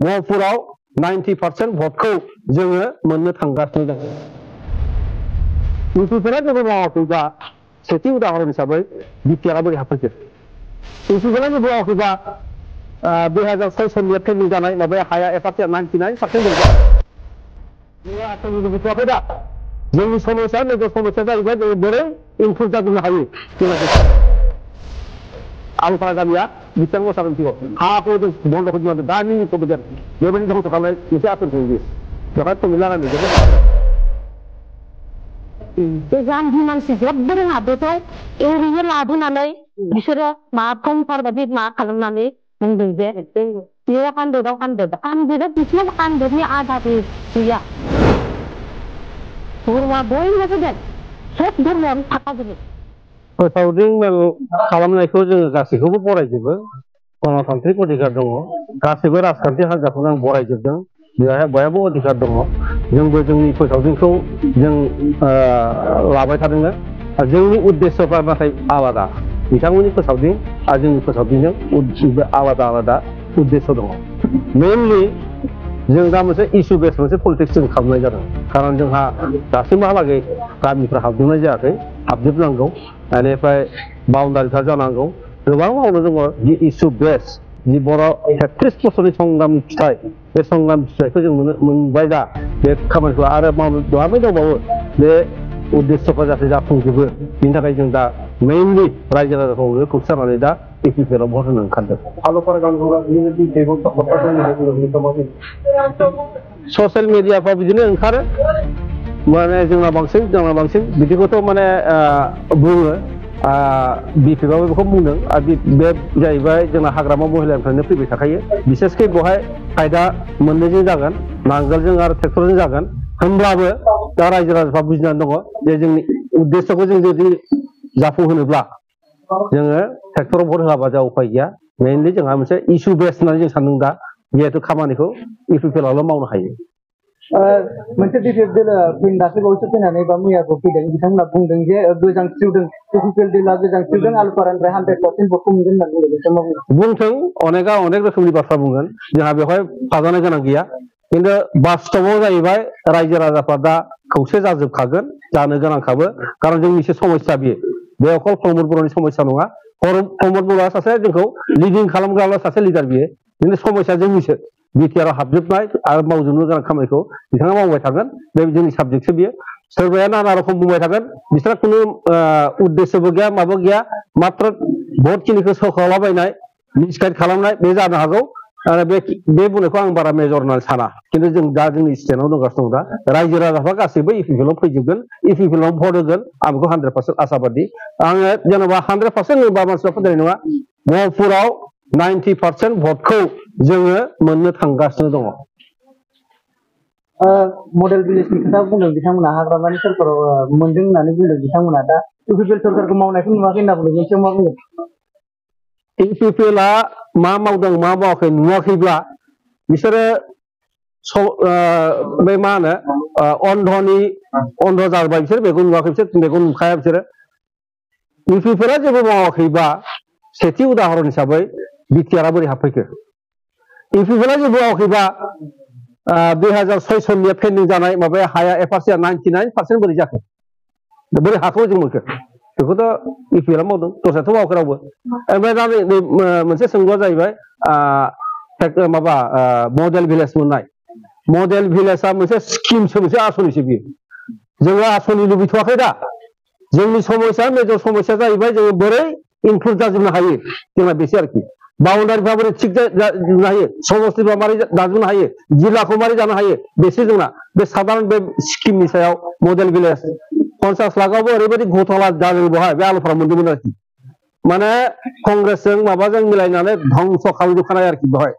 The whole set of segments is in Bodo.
महपुराव 90% भटखौ जोङो मोननो थांगासिनो दं। इउपिपिएलआ जेबो मावाखैबा सेथि उदाहरन हिसाबै बिटिआरआ बोरै हाबफैखो? इउपिपिएलआ जेबो मावाखैबा 2006 सननिया ट्रेनिं जानाय माबाया हाया एफआरटिआ 99% मोनबाय। बेयो आसामनि लुबैथ'वाखै दा। जोंनि समस्या नैबे समस्या जाहैबाय जों बोरै इमप्रुभ जाजोबनो हायो। आलुफारा गामिया बिसिबां मोसानो मिथिगौ हाखौ जों बन्द खालामदों दानि कम्पिउटार बेबायदि दंस' खालामनाय मोनसे आसर होयो बेवहाय फर्मुला रायज्लायदों जाम्बि मानसि जेबो रोङा बेखौ ओरैनो लाबोनानै बिसोरो मा कम्पार बायदि मा खालामनानै बुंदों जे बेयो कान्देदआव बिसिनाव कान्देदनि आदाबो गैया धर्मआ बयनिबो दं सब धर्मआनो थाखाजोबो फोसावदिं मेल खालामनायखौ जोङो गासैखौबो बरायजोबो गणतान्त्रिक अधिकार दङ गासैबो राजखान्थि हान्जाखौनो आं बरायजोबदों बेवहाय बयहाबो अधिकार दङ जोंबो जोंनि फोसावदिंखौ जों लाबाय थादों जोंनि उद्देश्यफ्रा नाथाय आलादा बिथांमोननि फोसावदिं आरो जोंनि फोसावदिंजों आलादा आलादा उद्देश्य दङ मेनलि जों दा मोनसे इस्यु बेस मोनसे पलिटिक्स जों खालामनाय जादों खारन जोंहा दासिमहालागै गामिफ्रा हाबजोबनाय जायाखै हाबजोबनांगौ बेनिफ्राय बाउन्डारिफ्रा जानांगौ गोबां मावनो दङ जि इस्यु बेस जि बर' 33 बोसोरनि संग्रामनि फिथाइ बे संग्रामनि फिथाइखौ जों मोनबाय दा बे खामानिखौ आरो मावनो गोबाङै दंबावो बे उद्देश्यफ्रा जाहाथे जाफुंजोबो बिनि थाखाय जों दा मेइनलि रायजो राजाखौ खौसे जानानै दा इउपिपिएलआव भट होनो ओंखारदों ससियेल मिडियाफ्राव बिदिनो ओंखारो माने जोंना बांसिन बिदिखौथ' माने बुङो बिपिएफआबो बेखौ बुंदों आरो बे जाहैबाय जोंना हाग्रामा महिलानिफ्रायनो फैबाय थाखायो बिसेसकै बेवहाय फायदा मोननैजों जागोन नांगोलजों आरो ट्रेक्टरजों जागोन होनब्लाबो दा रायजो राजाफ्रा बुजिनानै दङ जे जोंनि उद्देश्यखौ जों जुदि जाफुंहोनोब्ला जोङो ट्रेक्टराव भट होआबा जोंहा उफाय गैया मेइनलि जोंहा मोनसे इस्यु बेस होननानै जों सानदों दा जिहेतु खामानिखौ इउपिपिएलआवल' मावनो हायो मोनसे बिपिएफ दोलो दासो बावैसो फैनानै बा मैयाबो फैदों बिथांमोना बुंदों जे गोजांस्रिवदों इउपिपिएल दोलोआ गोजांस्रिवदों आलुफारानिफ्राय 100% भटखौ मोनगोन होननानै बुंथों अनेक रोखोमनि बाथ्रा बुंगोन जोंहा बेवहाय फाजानो गोनां गैया खिन्थु बास्तबाव जाहैबाय रायजो राजाफ्रा दा खौसे जाजोबखागोन जानो गोनांखाबो खारन जोंनिसो समस्या बेयो बे अकल प्रमद बर'नि समस्या नङा प्रमद बर'आ सासे जोंखौ लिडिं खालामग्राल' सासे लिडार बियो बिनि समस्या जोंनिसो बिटिआरआव हाबजोबनाय आरो मावजोबनो गोनां खामानिखौ बिथाङा मावबाय थागोन बे जोंनि साबजेक्टसो बियो सोरबाया नाना रखम बुंबाय थागोन बिसोरहा खुनु उद्देश्यबो गैया माबा गैया मात्र भटखिनिखौ सोखावलाबायनाय मिसगाइड खालामनाय बे जानो हागौ आरो बे बुंनायखौ आं बारा मेजर होननानै साना खिन्थु जों दा जोंनि स्टेटआव दंगासिनो दं दा रायजो राजाफ्रा गासैबो इउपिपिएलआव फैजोबगोन इउपिपिएलआव भट होगोन आं बेखौ 100% आसाबादि आङो जेनेबा 100% होनबा मानसिफ्रा फोथायनाय नङा महपुराव 90% भटखौ जोङो मोननो थांगासिनो दङ मडेल भिलेजनि खोथा बुंदों बिथांमोना हाग्रामानि सरकाराव मोनदों होननानै बुंदों बिथांमोना दा इउपिपिएल सरकारखौ मावनायखौ नुवाखै होनना बुंदों मोनसे मा बुङो इउपिपिएलआ मा मावदों मा मावाखै नुवाखैब्ला बिसोरो बे मा होनो अन्ध जाबाय बिसोर बेखौ नुवाखै बिसोर बेखौ नुखाया बिसोरो इउपिपिएलआ जेबो मावाखैबा सेथि उदाहरन हिसाबै बिटिआरआ बोरै हाबफैखो इउपिपिएलआ जेबो मावाखैबा 2006 सननिया ट्रेनिं जानाय माबाया हाया एफआरटिआ 99% बोरै जाखो बोरै हाखौ जों मोनखो बेखौथ' इउपिपिएलआ मावदों दस्रायाथ' मावाखै रावबो ओमफ्राय दा मोनसे सोंलुआ जाहैबाय माबा मडेल भिलेज मोननाय मडेल भिलेजआ मोनसे स्किमसो मोनसे आसनिसो बियो जोङो आसनि लुबैथ'वाखै दा जोंनि समस्या मेजर समस्या जाहैबाय जोङो बोरै इमप्रुभ जाजोबनो हायो जोंना बेसो आरोखि बाउन्डारिफ्रा बोरै थिग जाजोबनो हायो समस्तिफ्रा मारै दाजोबनो हायो जिल्लाखौ मारै जानो हायो बेसो जोंना बे साधारन बे स्किमनि सायाव मडेल भिलेज 50 लाखआवबो ओरैबायदि घटना जादों बेवहाय बे आलुफारा मोनदोंमोन आरोखि माने कंग्रेसजों माबाजों मिलायनानै धंस खालामजोबखानाय आरोखि बेवहाय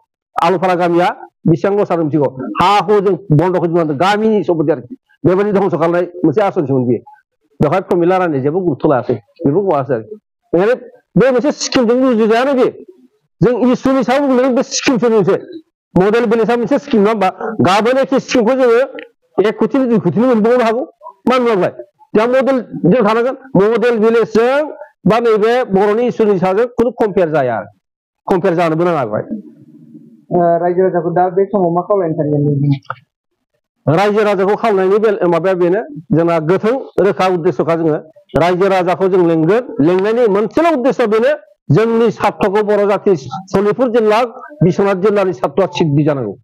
आलुफारा गामिया बेसेबां लस जादों मिथिगौ हाखौ जों बन्द खालामजोबनांदों गामिनि सम्पति आरोखि बेबायदि धंस खालामनाय मोनसे आसनिसोमोन बियो बेवहाय प्रमिला रायनाय जेबो गुरुत्थ' लायासै बेबो गवासै आरोखि ओंखायनो बे मोनसे स्किमजों रुजुजायानो बे जों इसुनि सायाव बुंदों बे स्किमसो मोनसे मडेल भिलेजआ मोनसे स्किम नङा होमबा गाबोन एखे स्किमखौ जोङो 1 कोटि 2 कोटि मोनबावनो हागौ मानो होनब्लाय दा मडेल जों थानांगोन मडेल भिलेजजों बा नैबे बर'नि इसुनि सायाव खुनु कम्पेयार जाया कम्पेयार जानोबो नाङा बेवहाय रायजो राजाखौ दा बे समाव मा खावलायनो सानगोन? रायजो राजाखौ खावलायनायनि माबाया बेनो जोंना गोथौ रोखा उद्देश्यखा जोङो रायजो राजाखौ जों लेंगोन लेंनायनि मोनसेल' उद्देश्य बेनो जोंनि सार्थखौ बर' जाथि सनितपुर जिल्ला बिश्वनाथ जिल्लानि सार्थआ सिद्धि जानांगौ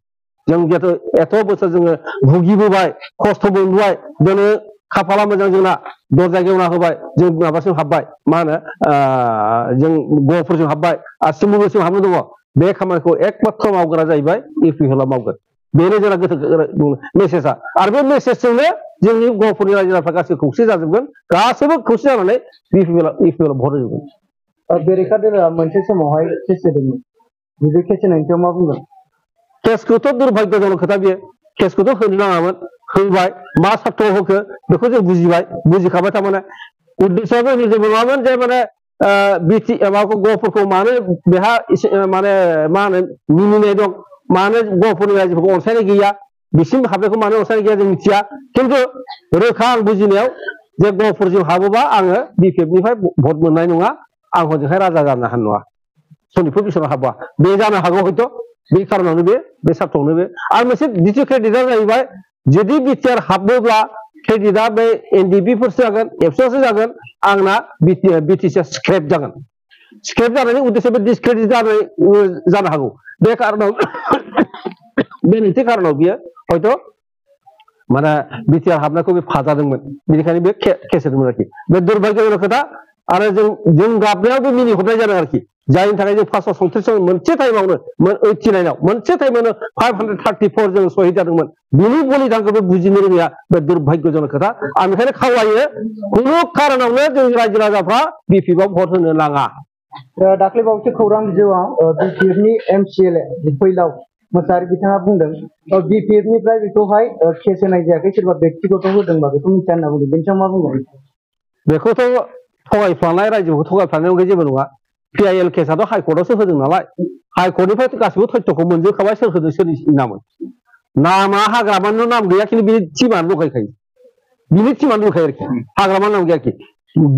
जों जिहेतु एथ' बोसोर जोङो भुगिबोबाय खस्थ' मोनबोबाय दिनै खाफाला मोजां जोंना दरजा गेवना होबाय जों माबासिम हाबबाय मा होनो जों गहपुरसिम हाबबाय आरो सिमुलुरसिम हाबनो दङ बे खामानिखौ एकमात्र मावग्रा जाहैबाय इउपिपिएलआ मावगोन बेनो जोंना गोथौ मेसेजआ आरो बे मेसेजजोंनो जोंनि गहपुरनि रायजो राजाफ्रा गासैबो खौसे जाजोबगोन गासैबो खौसे जानानै इउपिपिएलआव भट होजोबगोन बेरेखा दोलोआ मोनसे समावहाय केस होदोंमोन बे केस होनायनि सायाव मा बुंगोन? केसखौथ' दुर्भाग्यजनक खोथा बेयो केसखौथ' होनो नाङामोन होबाय मा सार्थआव होखो बेखौ जों बुजिबाय बुजिखाबाय थारमाने उद्देश्यआ जोंनि जेबो नङामोन जे माने माबाखौ गहपुरखौ मानो बेहा माने मा होनो मिनिनाय दं मानो गहपुरनि रायजोफोरखौ अनसायनाय गैया बिसिम हाबनायखौ मानो अनसायनाय गैया जों मिथिया खिन्थु रोखा आं बुजिनायाव जे गहपुरजों हाबोबा आङो बिपिएफनिफ्राय भट मोननाय नङा आं हजोंहाय राजा जानो हानाय नङा सनितपुर बिश्वनाथ हाबा बे जानो हागौ हयथ' बे खारनावनो बे सार्थआवनो बे आरो मोनसे द्वितीय क्रेडिटआ जाहैबाय जुदि बिटिआर हाबोब्ला क्रेडिटआ बे एनडिपिफोरसो जागोन एबसुआसो जागोन आंना बिटिसिआ स्क्रेप जागोन स्क्रेप जानायनि उद्देश्य बे डिसक्रेडिट जानो हागौ बे कारनाव बे नैथि कारनाव बियो हयथ' माने बिटिआर हाबनायखौ बे फाजादोंमोन बेनिखायनो बे केस होदोंमोन आरोखि बे दुर्भाग्यजनक खोथा आरो जों गाबनायावबो मिनिहरनाय जादों आरोखि जायनि थाखाय जों 537 मोनसे टाइमावनो 89आव मोनसे टाइमावनो 534 जों सहिद जादोंमोन बिनि बलिदानखौ बे बुजिनो रोङिया बे दुर्भाग्यजनक खोथा आं बेखायनो खावलायो खुनु कारनावनो जों रायजो राजाफ्रा बिपिएफआव भट होनो नाङा दाख्लै बावैसो खौरां बिजौआव बिपिएफनि एमसिएलए फैलाव मोसाहारि बिथाङा बुंदों बिपिएफनिफ्राय बेखौहाय केस होनाय जायाखै सोरबा बेक्तिगत होदोंबा बेखौ मिथिया होनना बुंदों बेनि सायाव मा बुंगोन? बेखौथ' थगायफ्लानाय रायजोखौ थगायफ्लानाय अनगायै जेबो नङा पिआइएल केसआथ' हाइकर्टआवसो होदों नालाय हाइकर्टनिफ्राय गासिबो तथ्यखौ मोनजोबखाबाय सोर होदों सोरनि नाममोन नामा हाग्रामानि नाम गैया खिन्थु बिनि टिमानो दंखायो बिनि टिमानो दंखायो आरोखि हाग्रामानि नाम गैया आरोखि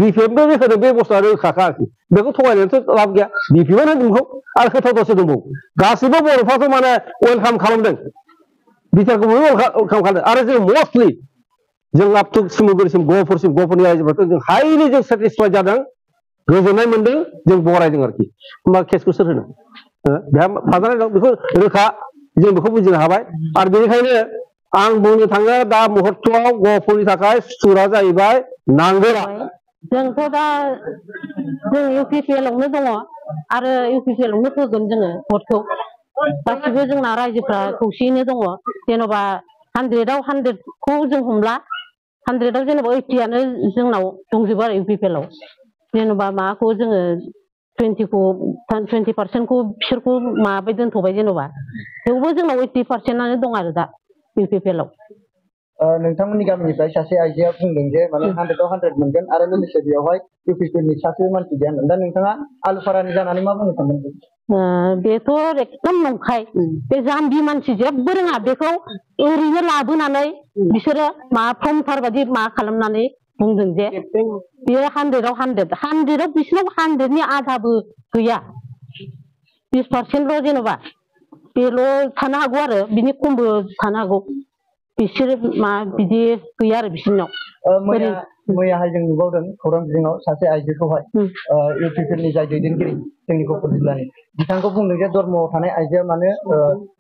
बिपिएफनो होदों बे बुस्थुआ रोखाखा आरोखि बेखौ थगायनानैथ' लाब गैया बिपिएफआनो होदों बेखौ आरो होथावथावसो दंबावो गासिबो बर'फ्राथ' माने वेलकाम खालामदों बिटिआरखौबो वेलकाम खालामदों आरो जों मस्टलि जों आप टु सिमुलुरसिम गहपुरनि रायजोफ्राथ' जों हाइलि जों सेटिसफाइड जादों गोजोननाय मोनदों जों बरायदों आरोखि होमबा केसखौ सोर होनो बेहा फाजानाय दं बेखौ रोखा जों बेखौ बुजिनो हाबाय आरो बेनिखायनो आं बुंनो थाङो दा मुहुर्तआव गहपुरनि थाखाय सुरा जाहैबाय नांगोला जोंथ' दा जों इउपिपिएलआवनो दङ आरो इउपिपिएलआवनो होगोन जोङो भटखौ गासिबो जोंना रायजोफ्रा खौसेयैनो दङ जेन'बा 100आव 100खौ जों हमला 100आव जेनेबा 80आनो जोंनाव दंजोबो आरो इउपिपिएलआव जेनेबा माबाखौ जोङो 20% बिसोरखौ माबाय दोनथ'बाय जेन'बा थेवबो जोंनाव 80%आनो दं आरो दा इउपिपिएलआव नोंथांमोननि गामिनिफ्राय सासे आइजोआ बुंदों जे माने 100आव 100 मोनगोन आरो लोगोसे बेयावहाय इउपिपिएलनि सासे मानसि गैया दा नोंथाङा आलुफारानि जानानै मा बुंनो सानदों? बेथ' एकदम नंखाय बे जाम्बि मानसि जेबो रोङा बेखौ ओरैनो लाबोनानै बिसोरो मा फर्मथार बायदि मा खालामनानै बुंदों जे बेयो 100आव 100आव बिसिनाव 100नि आधाबो गैया 20%ल' जेन'बा बेल' थानो हागौ आरो बिनि खमबो थानो हागौ बिसोरो मा बिदि गैया आरो बिसोरनाव मैयाहाय जों नुबावदों खौरां बिजोङाव सासे आइजोखौहाय इउपिपिएलनि जाय दैदेनगिरि जोंनि गहपुर जिल्लानि बिथांखौ बुंदों जे धर्मआव थानाय आइजोआ मानो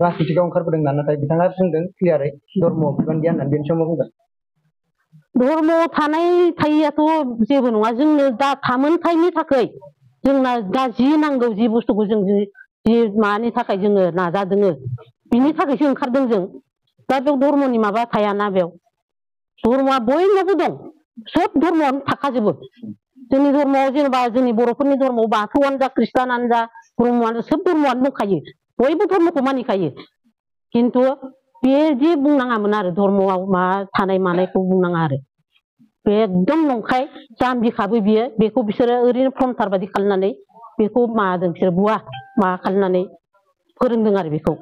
राजनितिकआव ओंखारबोदों होनना नाथाय बिथाङा बुंदों क्लियारै धर्मआव बिबान गैया होननानै बेनि सायाव मा बुंगोन? धर्मआव थानाय थायैयाथ' जेबो नङा जोंनो दा थामोनथायनि थाखाय जोंना दा जि नांगौ जि बुस्थुखौ जों जि मानि थाखाय जोङो नाजादों बिनि थाखायसो ओंखारदों जों दा बेयाव धर्मनि माबा थायाना बेयाव धर्मआ बयनावबो दं सोब धर्मआनो थाखाजोबो जोंनि धर्मआव जेनेबा जोंनि बर'फोरनि धर्मआव बाथौआनो जा ख्रिस्टानानो जा ब्रह्मआनो सोब धर्मआनो दंखायो बयबो धर्मखौ मानिखायो खिन्थु बेदि बुंनाङामोन आरो धर्मआव मा थानाय मानायखौ बुंनाङा आरो बे एकदम नंखाय जाम्बिखाबो बियो बेखौ बिसोरो ओरैनो फर्मथार बायदि खालामनानै बेखौ माबादों बिसोरो बुवा माबा खालामनानै फोरोंदों आरो बेखौ